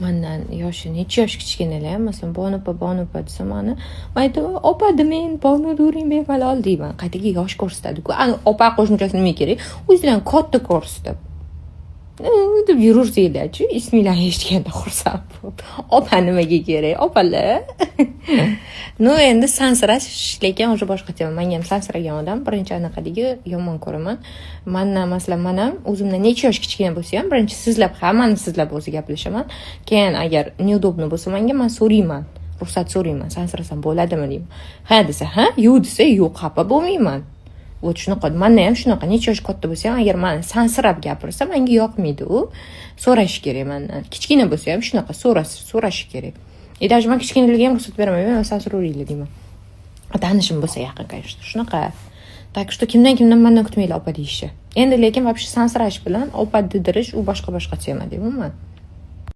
Mandan yoshi necha yosh kichkinalar ham, masalan, "Bonu opa, Bonu opa" desa, mani, man aytaman: "Opa demang, Bonu during bemalol", deyman. Qaytaga yosh ko'rsatadiku. Ani opa qo'shimchasi nimaga kerak, o'zinglarni katta ko'rsatib deb yuraversanglarchi, isminglarni eshitganda xursand bo'lib. Opa nimaga kerak, opalar? Ну, endi sansirash lekin уже boshqa tema. Manga ham sansiragan odam birinchi anaqadagi yomon ko'raman. Mandan, masalan, man ham o'zimdan necha yosh kichkina bo'lsa ham, birinchi sizlab, hammani sizlab o'zi gaplashaman. Keyin agar неудобно bo'lsa manga, man so'rayman, ruxsat so'rayman: "Sansirasam bo'ladimi?" deyman. "Ha" desa ha, "yo'q" desa yo'q, xafa bo'lmayman. Вот shunaqa. Manda ham shunaqa, necha yosh katta bo'lsa ham, agar mani sansirab gapirsa, manga yoqmaydi. U so'rashi kerak mandan. Kichkina bo'lsa ham shunaqa, so'rashi kerak. И даже man kichkinalarga ham ruxsat beraman, "Sansiraveringlar" deyman, tanishim bo'lsa yaqin, конечно, shunaqa. Так что kimdan kimdan mandan kutmanglar opa deyishni endi. Lekin вообще sansirash bilan opa dedirish u boshqa boshqa tema deyman.